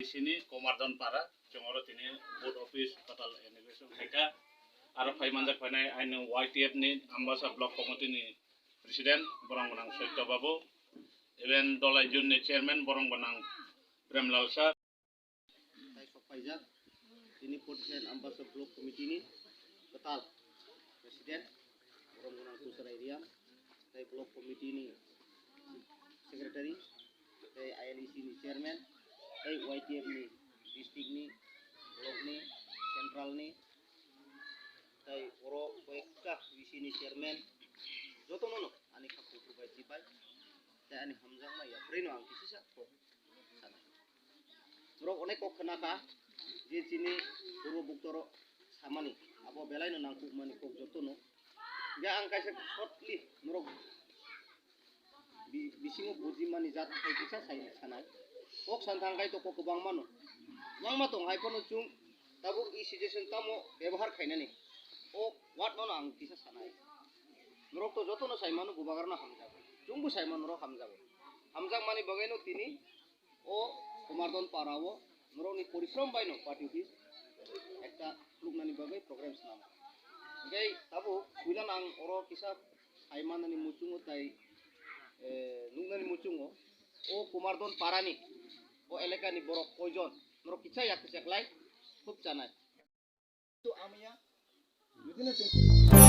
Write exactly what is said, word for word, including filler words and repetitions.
Sini Komardon Para, chwng oro tini board office kwtal inauguration khaikha. Aro phai manjak phainai aino Y T F ni Ambasa Block Committee ni President, borong gwnang Saitya Babu, even Dolai Jun ni Chairman, borong gwnang Premlal Sir. Tai sok paijak, tini forty-seven Ambasa Block Committee ni kwtal President, borong gwnang Tusarai Riang, tai Block Committee ni Secretary, tai I L E C ni Chairman, tai Y T F ni district ni, block ni, central ni, tai oro koyekta V C ni chairman, jotono no ani kha kuphur bai chibai, tai ani hamjakma yapharino ang kisisa kok sanai. Norok onek kok khna kha je chini purbo buktorok samani, abo belaino nangkukmani kok jotono. Hingke ang kaisa shortly norok bi-, bisingo bujimani jat hai kisa sai sanai. Kok san thang kai to kok kwbangma no. Kwbangma tong hai phano chwng tabuk e situation tamo bebohar khainani. O word no ang kisa sanai. Norok to jotono sai mano, bubagrano hamjago. Chwngbo sai mano norok hamjago. Hamjakmani bagwi no tini o Komardon Para o norokni porishrom bai no party office ekta khuluknani bagwi program swnam. Hingke tabuk puila ang oro kisa sai manani muchungo tai, eh, nuknani muchungo o Komardon Para ni o elaka ni borok koijon norok kisa yak kisa klai khub chanai. To amya, bibhinno chwng